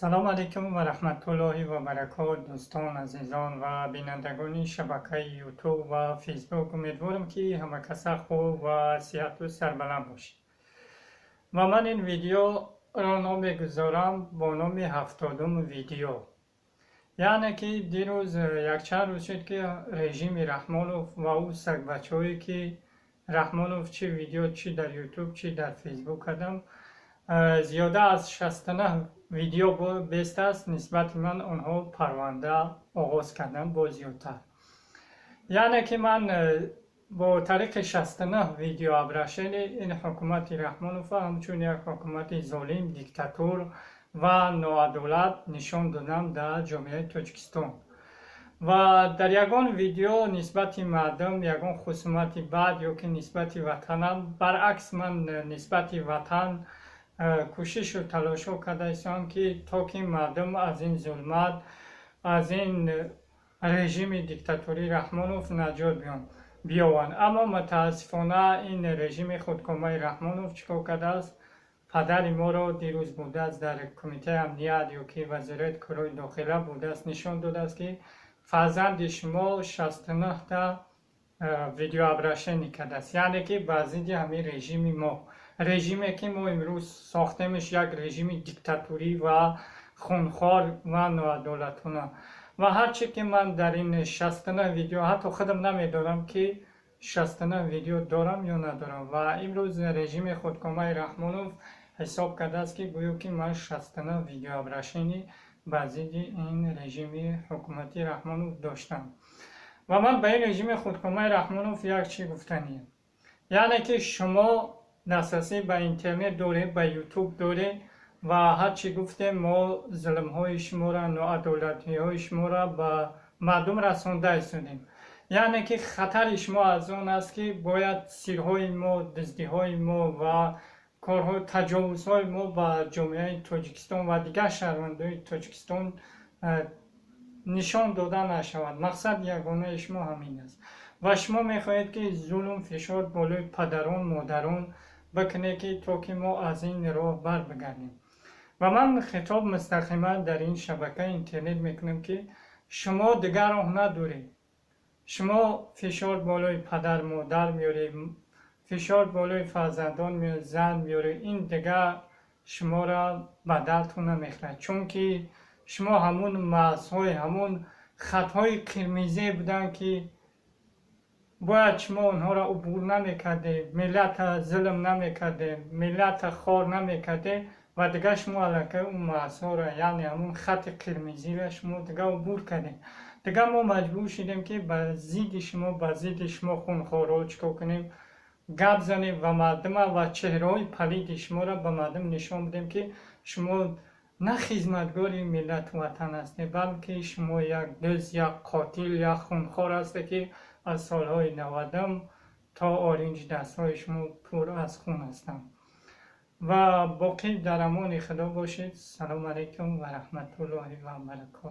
Салом алейкум ва раҳматуллоҳи ва баракот, дӯстон, азизон ва бинандагони шабакаи Ютуб ва Фейсбук. Умедворам, ки ҳамакаса хуб ва сиҳату сарбаланд бошед. Ва ман ин видеоро ном мегузорам бо номи 70-ум видео. Яъне ки дирӯз, якчанд рӯз шуд, ки режими Раҳмонов ва ӯ сагбачаҳое, ки Раҳмонов, чи видео, чи дар Ютуб, чи дар Фейсбук кардам, зиёда аз 69 видео бест аст, нисбати ман онҳо парванда оғоз карданд, боз зиёдтар. Яъне ки ман бо тариқи 69 видеообращение ин ҳукумати Раҳмонова ҳамчун як ҳукумати золим, диктатур ва ноадолат нишон додам дар ҷомеаи Тоҷикистон. Ва дар ягон видео нисбати мардум ягон хусумати бад ё ки нисбати ватанам, баръакс, ман нисбати ватан кӯшишу талошҳо карда истодам, ки то ки мардум аз ин зулмат, аз ин режими диктатории Раҳмонов наҷот биёванд. Аммо мутаассифона ин режими худкомаи Раҳмонов чӣ кор кардааст? Падари моро дирӯз будааст дар Кумитаи амният ё ки Вазорати корҳои дохила будааст, нишон додааст, ки фарзанди шумо 69-та видеообращение кардааст, яъне ки бар зидди ҳамин режими мо, режиме ки мо имрӯз сохтемш, як режими диктатурӣ ва хунхор ва ноадолатона. Ва ҳарче ки ман дар ин 69 видео, ҳатто худам намедонам, ки 69 видео дорам ё надорам. Ва имрӯз режими худкомаи Раҳмонов ҳисоб кардааст, ки гӯё ки ман 69 видеообращение бар зидди ин режими ҳукумати Раҳмонов доштам. Ва ман ба ин режими худкомаи Раҳмонов як чӣ гуфтаниям, яъне ки шумо дастрасӣ ба интернет доред, ба Ютуб доред ва ҳар чӣ гуфтем, мо зулмҳои шуморо, ноадолатиҳои шуморо ба мардум расонда истодем. Яъне ки хатари шумо аз он аст, ки бояд сирҳои мо, дуздиҳои мо ва корҳо, таҷовузҳои мо ба ҷомеаи Тоҷикистон ва дигар шаҳрвандои Тоҷикистон нишон дода нашавад. Мақсад ягонаи шумо ҳамин аст. Ва шумо мехоҳед, ки зулм, фишор болои падарон, модарон бикунед, ки то ки мо аз ин роҳ бар бигардем. Ва ман хитоб мустақиман дар ин шабакаи интернет мекунам, ки шумо дигар роҳ надоред. Шумо фишор болои падар, модар меоред, фишор болои фарзандон меоред, зан меоред, ин дигар шуморо ба дардтон намехӯрад, чунки шумо ҳамун марзҳои, ҳамун хатҳои қирмизе буданд, ки бояд шумо онҳоро убур намекардед, миллата зулм намекардед, миллата хор намекардед. Ва дигар шумо аллакай он марзҳоро, яъне ҳамун хати қирмизиро шумо дигар убур кардед. Дигар мо маҷбур шудем, ки ба зидди шумо, ба зидди шумо хунхорҳо чӣ кор кунем, гап занем ва мардума ва чеҳраҳои палиди шуморо ба мардум нишон бидем, ки шумо на хизматгори миллату ватан ҳастед, балки шумо як дузд, як қотил, як хунхор ҳастед, ки аз солҳои 90-ум то оринҷ дастҳои шумо пур аз хун ҳастанд. Ва боқӣ дар амони Худо бошед. Салому алайкум ва раҳматуллоҳи ва баракот.